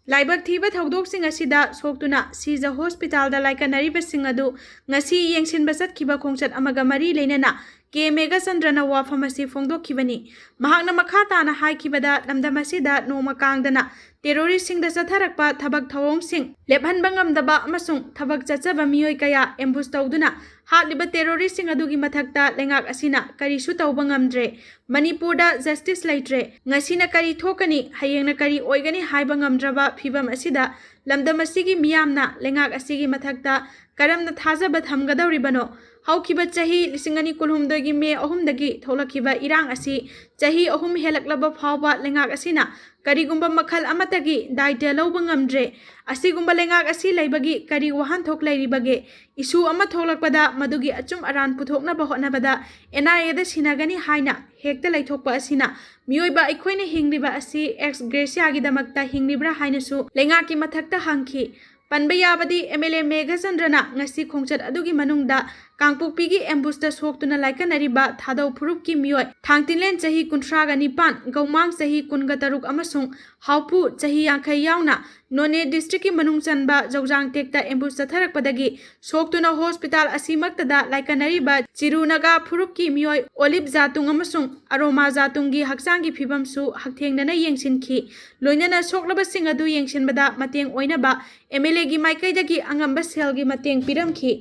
ꯂꯥꯏꯕꯛ ꯊꯤꯕ ꯊꯧꯗꯣꯛꯁꯤꯡ ꯑꯁꯤꯗ ꯁꯣꯛꯇꯨꯅ ꯁꯤꯖ ꯍꯣꯁꯄꯤꯇꯥꯜꯗ ꯂꯥꯏꯀꯠꯅꯔꯤꯕꯁꯤꯡ ꯑꯗꯨ ꯉꯁꯤ ꯌꯦꯡꯁꯤꯟꯕ ꯆꯠꯈꯤꯕ ꯈꯣꯡꯆꯠ ꯑꯃꯒ ꯃꯔꯤ ꯂꯩꯅꯅ ꯀꯦ ꯃꯦꯘꯆꯟꯗ꯭ꯔꯅ ꯋꯥꯐꯝ ꯑꯁꯤ ꯐꯣꯡꯗꯣꯛꯈꯤꯕꯅꯤ꯫ ꯃꯍꯥꯛꯅ ꯃꯈꯥ ꯇꯥꯅ ꯍꯥꯏꯈꯤꯕꯗ, ꯂꯝꯗꯝ ꯑꯁꯤꯗ ꯅꯣꯡꯃ ꯀꯥꯡꯗꯅ terroristꯁꯤꯡꯗ ꯆꯠꯊꯔꯛꯄ ꯊꯕꯛ ꯊꯧꯑꯣꯡꯁꯤꯡ ꯂꯦꯞꯍꯟꯕ ꯉꯝꯗꯕ ꯑꯃꯁꯨꯡ ꯊꯕꯛ ꯆꯠꯆꯕ ꯃꯤꯑꯣꯏ ꯀꯌꯥ ambush ꯇꯧꯗꯨꯅ ꯍꯥꯠꯂꯤꯕ terroristꯁꯤꯡ ꯑꯗꯨꯒꯤ ꯃꯊꯛꯇ ꯂꯩꯉꯥꯛ ꯑꯁꯤꯅ ꯀꯔꯤꯁꯨ ꯇꯧꯕ ꯉꯝꯗ꯭ꯔꯦ꯫ ꯃꯅꯤꯄꯨꯔꯗ justice ꯂꯩꯇ꯭ꯔꯦ꯫ ꯉꯁꯤꯅ ꯀꯔꯤ ꯊꯣꯛꯀꯅꯤ, ꯍꯌꯦꯡꯅ ꯀꯔꯤ ꯑꯣꯏꯒꯅꯤ ꯍꯥꯏꯕ ꯉꯝꯗ꯭ꯔꯕ ꯐꯤꯚꯝ ꯑꯁꯤꯗ ꯂꯝꯗꯝ ꯑꯁꯤꯒꯤ ꯃꯤꯌꯥꯝꯅ ꯂꯩꯉꯥꯛ ꯑꯁꯤꯒꯤ ꯃꯊꯛꯇ ꯀꯔꯝꯅ ꯊꯥꯖꯕ ꯊꯝꯒꯗꯧꯔꯤꯕꯅꯣ? ꯍꯧꯈꯤꯕ ꯆꯍꯤ ꯂꯤꯁꯤꯡ ꯑꯅꯤ ꯀꯨꯟꯍꯨꯝꯗꯣꯏꯒꯤ ꯃꯦ ꯑꯍꯨꯝꯗꯒꯤ ꯊꯣꯛꯂꯛꯈꯤꯕ ꯏꯔꯥꯡ ꯑꯁꯤ ꯆꯍꯤ ꯑꯍꯨꯝ ꯍꯦꯜꯂꯛꯂꯕ ꯐꯥꯎꯕ ꯂꯩꯉꯥꯛ ꯑꯁꯤꯅ ꯀꯔꯤꯒꯨꯝꯕ ꯃꯈꯜ ꯑꯃꯠꯇꯒꯤ ꯗꯥꯏꯇ꯭ꯌ ꯂꯧꯕ ꯉꯝꯗ꯭ꯔꯦ꯫ ꯑꯁꯤꯒꯨꯝꯕ ꯂꯩꯉꯥꯛ ꯑꯁꯤ ꯂꯩꯕꯒꯤ ꯀꯔꯤ ꯋꯥꯍꯟꯊꯣꯛ ꯂꯩꯔꯤꯕꯒꯦ? Issue ꯑꯃ ꯊꯣꯛꯂꯛꯄꯗ ꯃꯗꯨꯒꯤ ꯑꯆꯨꯝ ꯑꯔꯥꯟ ꯄꯨꯊꯣꯛꯅꯕ ꯍꯣꯠꯅꯕꯗ ꯑꯦꯟ ꯑꯥꯏ ꯑꯦꯗ ꯁꯤꯟꯅꯒꯅꯤ ꯍꯥꯏꯅ ꯍꯦꯛꯇ ꯂꯩꯊꯣꯛꯄ ꯑꯁꯤꯅ ꯃꯤꯑꯣꯏꯕ ꯑꯩꯈꯣꯏꯅ ꯍꯤꯡꯂꯤꯕ ꯑꯁꯤ ex graceꯗꯃꯛꯇ ꯍꯤꯡꯂꯤꯕ꯭ꯔꯥ ꯍꯥꯏꯅꯁꯨ ꯂꯩꯉꯥꯛꯀꯤ ꯃꯊꯛꯇ ꯍꯪꯈꯤ꯫ ꯄꯟꯕ ꯌꯥꯕꯗꯤ, ꯑꯦꯝ ꯑꯦꯜ ꯑꯦ ꯃꯦꯘꯆꯟꯗ꯭ꯔꯅ ꯉꯁꯤ ꯈꯣꯡꯆꯠ ꯑꯗꯨꯒꯤ ꯃꯅꯨꯡꯗ ꯀꯥꯡꯄꯣꯛꯄꯤꯒꯤ ambushꯇ ꯁꯣꯛꯇꯨꯅ ꯂꯥꯏꯀꯠꯅꯔꯤꯕ ꯊꯥꯗꯧ ꯐꯨꯔꯨꯞꯀꯤ ꯃꯤꯑꯣꯏ ꯊꯥꯡꯇꯤꯟꯂꯦꯟ ꯆꯍꯤ ꯀꯨꯟꯊ꯭ꯔꯥꯒ ꯅꯤꯄꯥꯟ, ꯒꯧꯃꯥꯡ ꯆꯍꯤ ꯀꯨꯟꯒ ꯇꯔꯨꯛ ꯑꯃꯁꯨꯡ ꯍꯥꯎꯄꯨ ꯆꯍꯤ ꯌꯥꯡꯈꯩ ꯌꯥꯎꯅ ꯅꯣꯅꯦ districtꯀꯤ ꯃꯅꯨꯡ ꯆꯟꯕ ꯖꯧꯖꯥꯡ ꯇꯦꯛꯇ ambush ꯆꯠꯊꯔꯛꯄꯗꯒꯤ ꯁꯣꯛꯇꯨꯅ ꯍꯣꯁꯄꯤꯇꯥꯜ ꯑꯁꯤꯃꯛꯇꯗ ꯂꯥꯏꯀꯠꯅꯔꯤꯕ ꯆꯤꯔꯨ ꯅꯥꯒꯥ ꯐꯨꯔꯨꯞꯀꯤ ꯃꯤꯑꯣꯏ ꯑꯣꯂꯤꯞ ꯖꯥꯇꯨꯡ ꯑꯃꯁꯨꯡ ꯑꯔꯣꯃꯥ ꯖꯥꯇꯨꯡꯒꯤ ꯍꯛꯆꯥꯡꯒꯤ ꯐꯤꯕꯝꯁꯨ ꯍꯛꯊꯦꯡꯅꯅ ꯌꯦꯡꯁꯤꯟꯈꯤ꯫ ꯂꯣꯏꯅꯅ ꯁꯣꯛꯂꯕꯁꯤꯡ ꯑꯗꯨ ꯌꯦꯡꯁꯤꯟꯕꯗ ꯃꯇꯦꯡ ꯑꯣꯏꯅꯕ ꯑꯦꯝ ꯑꯦꯜ ꯑꯦꯒꯤ ꯃꯥꯏꯀꯩꯗꯒꯤ ꯑꯉꯝꯕ ꯁꯦꯜꯒꯤ ꯃꯇꯦꯡ ꯄꯤꯔꯝꯈꯤ꯫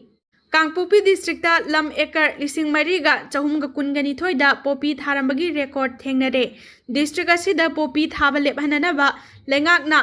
ꯀꯥꯡꯄꯣꯛꯄꯤ districtꯇ ꯂꯝ acre ꯂꯤꯁꯤꯡ ꯃꯔꯤꯒ ꯆꯍꯨꯝꯒ ꯀꯨꯟꯒ ꯅꯤꯊꯣꯏꯗ ꯄꯣꯄꯤ ꯊꯥꯔꯝꯕꯒꯤ record ꯊꯦꯡꯅꯔꯦ꯫ District ꯑꯁꯤꯗ ꯄꯣꯄꯤ ꯊꯥꯕ ꯂꯦꯞꯍꯟꯅꯅꯕ ꯂꯩꯉꯥꯛꯅ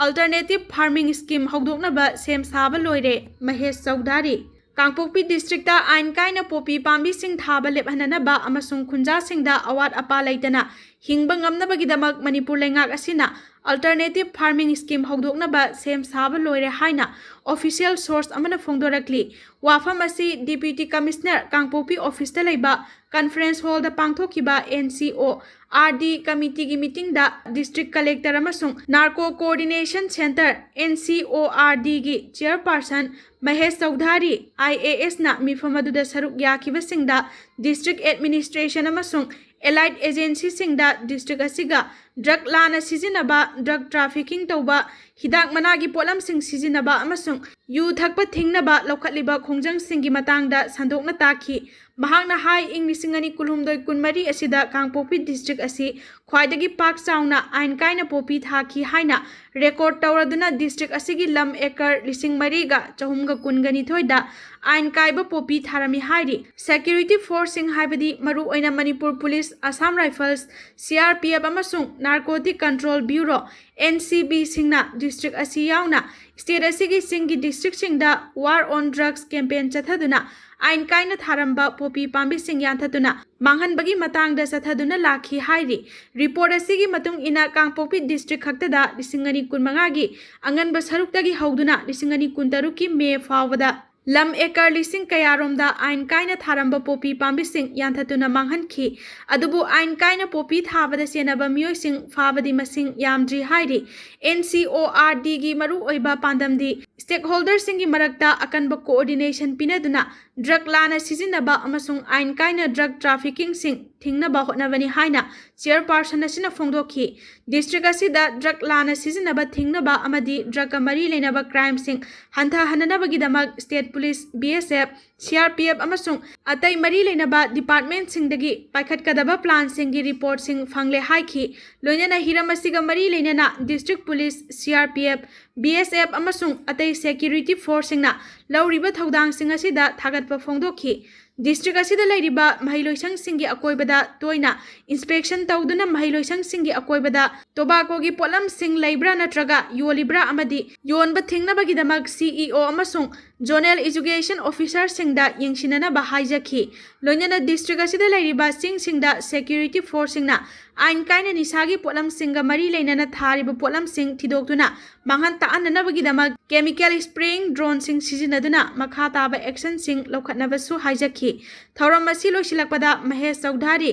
alternative farming scheme ꯍꯧꯗꯣꯛꯅꯕ ꯁꯦꯝ ꯁꯥꯕ ꯂꯣꯏꯔꯦ꯫ ꯃꯍꯦꯁ ꯆꯧꯙꯥꯔꯤ꯫ ꯀꯥꯡꯄꯣꯛꯄꯤ districtꯇ ꯑꯥꯏꯟ ꯀꯥꯏꯅ ꯄꯣꯄꯤ ꯄꯥꯝꯕꯤꯁꯤꯡ ꯊꯥꯕ ꯂꯦꯞꯍꯟꯅꯅꯕ ꯑꯃꯁꯨꯡ ꯈꯨꯟꯖꯥꯁꯤꯡꯗ ꯑꯋꯥꯠ ꯑꯄꯥ ꯂꯩꯇꯅ ꯍꯤꯡꯕ ꯉꯝꯅꯕꯒꯤꯗꯃꯛ ꯃꯅꯤꯄꯨꯔ ꯂꯩꯉꯥꯛ ꯑꯁꯤꯅ alternative farming scheme ꯍꯧꯗꯣꯛꯅꯕ ꯁꯦꯝ ꯁꯥꯕ ꯂꯣꯏꯔꯦ ꯍꯥꯏꯅ official source ꯑꯃꯅ ꯐꯣꯡꯗꯣꯔꯛꯂꯤ꯫ ꯋꯥꯐꯝ ꯑꯁꯤ Deputy Commissioner ꯀꯥꯡꯄꯣꯛꯄꯤ officeꯇ ꯂꯩꯕ conference hallꯗ ꯄꯥꯡꯊꯣꯛꯈꯤꯕ N C O R D committeeꯒꯤ meetingꯗ district collector ꯑꯃꯁꯨꯡ Narco Coordination Centre, N C O R Dꯒꯤ chairperson Mahesh ꯆꯧꯙꯥꯔꯤ, I A S ꯅ ꯃꯤꯐꯝ ꯑꯗꯨꯗ ꯁꯔꯨꯛ ꯌꯥꯈꯤꯕꯁꯤꯡꯗ district administration ꯑꯃꯁꯨꯡ allied agencyꯁꯤꯡꯗ district ꯑꯁꯤꯒ drug ꯂꯥꯟꯅ ꯁꯤꯖꯤꯟꯅꯕ, drug trafficking ꯇꯧꯕ, ꯍꯤꯗꯥꯛ ꯃꯅꯥꯒꯤ ꯄꯣꯠꯂꯝꯁꯤꯡ ꯁꯤꯖꯤꯟꯅꯕ ꯑꯃꯁꯨꯡ ꯌꯨ ꯊꯛꯄ ꯊꯤꯡꯅꯕ ꯂꯧꯈꯠꯂꯤꯕ ꯈꯣꯡꯖꯪꯁꯤꯡꯒꯤ ꯃꯇꯥꯡꯗ ꯁꯟꯗꯣꯛꯅ ꯇꯥꯛꯈꯤ꯫ ꯃꯍꯥꯛꯅ ꯍꯥꯏ, ꯏꯪ ꯂꯤꯁꯤꯡ ꯑꯅꯤ ꯀꯨꯟꯍꯨꯝꯗꯣꯏ ꯀꯨꯟꯃꯔꯤ ꯑꯁꯤꯗ ꯀꯥꯡꯄꯣꯛꯄꯤ district ꯑꯁꯤ ꯈ꯭ꯋꯥꯏꯗꯒꯤ ꯄꯥꯛ ꯆꯥꯎꯅ ꯑꯥꯏꯟ ꯀꯥꯏꯅ ꯄꯣꯄꯤ ꯊꯥꯈꯤ ꯍꯥꯏꯅ record ꯇꯧꯔꯗꯨꯅ district ꯑꯁꯤꯒꯤ ꯂꯝ acre ꯂꯤꯁꯤꯡ ꯃꯔꯤꯒ ꯆꯍꯨꯝꯒ ꯀꯨꯟꯒ ꯅꯤꯊꯣꯏꯗ ꯑꯥꯏꯟ ꯀꯥꯏꯕ ꯄꯣꯄꯤ ꯊꯥꯔꯝꯃꯤ ꯍꯥꯏꯔꯤ꯫ Security forceꯁꯤꯡ ꯍꯥꯏꯕꯗꯤ ꯃꯔꯨꯑꯣꯏꯅ Manipur Police, Assam Rifles, C R P F ꯑꯃꯁꯨꯡ Narcotic Control Bureau, N C Bꯁꯤꯡꯅ district ꯑꯁꯤ ꯌꯥꯎꯅ state ꯑꯁꯤꯒꯤ ꯆꯤꯡꯒꯤ districtꯁꯤꯡꯗ War on Drugs campaign ꯆꯠꯊꯗꯨꯅ ꯑꯥꯏꯟ ꯀꯥꯏꯅ ꯊꯥꯔꯝꯕ ꯄꯣꯄꯤ ꯄꯥꯝꯕꯤꯁꯤꯡ ꯌꯥꯟꯊꯠꯇꯨꯅ ꯃꯥꯡꯍꯟꯕꯒꯤ ꯃꯇꯥꯡꯗ ꯆꯠꯊꯗꯨꯅ ꯂꯥꯛꯈꯤ ꯍꯥꯏꯔꯤ꯫ Report ꯑꯁꯤꯒꯤ ꯃꯇꯨꯡ ꯏꯟꯅ ꯀꯥꯡꯄꯣꯛꯄꯤ district ꯈꯛꯇꯗ ꯂꯤꯁꯤꯡ ꯑꯅꯤ ꯀꯨꯟꯃꯉꯥꯒꯤ ꯑꯉꯟꯕ ꯁꯔꯨꯛꯇꯒꯤ ꯍꯧꯗꯨꯅ ꯂꯤꯁꯤꯡ ꯑꯅꯤ ꯀꯨꯟꯇꯔꯨꯛꯀꯤ May ꯐꯥꯎꯕꯗ ꯂꯝ acre ꯂꯤꯁꯤꯡ ꯀꯌꯥꯔꯣꯝꯗ ꯑꯥꯏꯟ ꯀꯥꯏꯅ ꯊꯥꯔꯝꯕ ꯄꯣꯄꯤ ꯄꯥꯝꯕꯤꯁꯤꯡ ꯌꯥꯟꯊꯠꯇꯨꯅ ꯃꯥꯡꯍꯟꯈꯤ꯫ ꯑꯗꯨꯕꯨ ꯑꯥꯏꯟ ꯀꯥꯏꯅ ꯄꯣꯄꯤ ꯊꯥꯕꯗ ꯆꯦꯟꯅꯕ ꯃꯤꯑꯣꯏꯁꯤꯡ ꯐꯥꯕꯗꯤ ꯃꯁꯤꯡ ꯌꯥꯝꯗ꯭ꯔꯤ ꯍꯥꯏꯔꯤ꯫ N C O R Dꯒꯤ ꯃꯔꯨꯑꯣꯏꯕ ꯄꯥꯟꯗꯝꯗꯤ stakeholderꯁꯤꯡꯒꯤ ꯃꯔꯛꯇ ꯑꯀꯟꯕ coordination ꯄꯤꯅꯗꯨꯅ drug ꯂꯥꯟꯅ ꯁꯤꯖꯤꯟꯅꯕ ꯑꯃꯁꯨꯡ ꯑꯥꯏꯟ ꯀꯥꯏꯅ drug traffickingꯁꯤꯡ ꯊꯤꯡꯅꯕ ꯍꯣꯠꯅꯕꯅꯤ ꯍꯥꯏꯅ chairperson ꯑꯁꯤꯅ ꯐꯣꯡꯗꯣꯛꯈꯤ꯫ District ꯑꯁꯤꯗ drug ꯂꯥꯟꯅ ꯁꯤꯖꯤꯟꯅꯕ ꯊꯤꯡꯅꯕ ꯑꯃꯗꯤ drugꯀ ꯃꯔꯤ ꯂꯩꯅꯕ crimeꯁꯤꯡ ꯍꯟꯊꯍꯟꯅꯅꯕꯒꯤꯗꯃꯛ state police, B S F, C R P F ꯑꯃꯁꯨꯡ ꯑꯇꯩ ꯃꯔꯤ ꯂꯩꯅꯕ departmentꯁꯤꯡꯗꯒꯤ ꯄꯥꯏꯈꯠꯀꯗꯕ planꯁꯤꯡꯒꯤ reportꯁꯤꯡ ꯐꯪꯂꯦ ꯍꯥꯏꯈꯤ꯫ ꯂꯣꯏꯅꯅ ꯍꯤꯔꯝ ꯑꯁꯤꯒ ꯃꯔꯤ ꯂꯩꯅꯅ district police, C R P F, B S F ꯑꯃꯁꯨꯡ ꯑꯇꯩ security forceꯁꯤꯡꯅ ꯂꯧꯔꯤꯕ ꯊꯧꯗꯥꯡꯁꯤꯡ ꯑꯁꯤꯗ ꯊꯥꯒꯠꯄ ꯐꯣꯡꯗꯣꯛꯈꯤ꯫ District ꯑꯁꯤꯗ ꯂꯩꯔꯤꯕ ꯃꯍꯩꯂꯣꯏꯁꯪꯁꯤꯡꯒꯤ ꯑꯀꯣꯏꯕꯗ ꯇꯣꯏꯅ inspection ꯇꯧꯗꯨꯅ ꯃꯍꯩꯂꯣꯏꯁꯪꯁꯤꯡꯒꯤ ꯑꯀꯣꯏꯕꯗ tobaccoꯒꯤ ꯄꯣꯠꯂꯝꯁꯤꯡ ꯂꯩꯕ꯭ꯔꯥ ꯅꯠꯇ꯭ꯔꯒ ꯌꯣꯜꯂꯤꯕ꯭ꯔꯥ ꯑꯃꯗꯤ ꯌꯣꯟꯕ ꯊꯤꯡꯅꯕꯒꯤꯗꯃꯛ C E O ꯑꯃꯁꯨꯡ zonal education officerꯁꯤꯡꯗ ꯌꯦꯡꯁꯤꯟꯅꯅꯕ ꯍꯥꯏꯖꯈꯤ꯫ ꯂꯣꯏꯅꯅ district ꯑꯁꯤꯗ ꯂꯩꯔꯤꯕ ꯆꯤꯡꯁꯤꯡꯗ security forceꯁꯤꯡꯅ ꯑꯥꯏꯟ ꯀꯥꯏꯅ ꯅꯤꯁꯥꯒꯤ ꯄꯣꯠꯂꯝꯁꯤꯡꯒ ꯃꯔꯤ ꯂꯩꯅꯅ ꯊꯥꯔꯤꯕ ꯄꯣꯠꯂꯝꯁꯤꯡ ꯊꯤꯗꯣꯛꯇꯨꯅ ꯃꯥꯡꯍꯟ ꯇꯥꯛꯍꯟꯗꯅꯕꯒꯤꯗꯃꯛ chemical spraying drone ꯁꯤꯡ ꯁꯤꯖꯤꯟꯅꯗꯨꯅ ꯃꯈꯥ ꯇꯥꯕ action ꯁꯤꯡ ꯂꯧꯈꯠꯅꯕꯁꯨ ꯍꯥꯏꯖꯈꯤ꯫ ꯊꯧꯔꯝ ꯑꯁꯤ ꯂꯣꯏꯁꯤꯜꯂꯛꯄꯗ ꯃꯍꯦꯁ ꯆꯧꯙꯥꯔꯤ,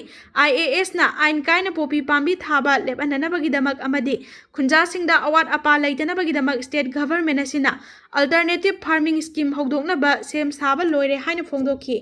IAS ꯅ ꯑꯥꯏꯟ ꯀꯥꯏꯅ ꯄꯣꯄꯤ ꯄꯥꯝꯕꯤ ꯊꯥꯕ ꯂꯦꯞꯍꯟꯅꯅꯕꯒꯤꯗꯃꯛ ꯑꯃꯗꯤ ꯈꯨꯟꯖꯥꯁꯤꯡꯗ ꯑꯋꯥꯠ ꯑꯄꯥ ꯂꯩꯇꯅꯕꯒꯤꯗꯃꯛ state government ꯑꯁꯤꯅ alternative farming scheme ꯍꯧꯗꯣꯛꯅꯕ ꯁꯦꯝ ꯁꯥꯕ ꯂꯣꯏꯔꯦ ꯍꯥꯏꯅ ꯐꯣꯡꯗꯣꯛꯈꯤ꯫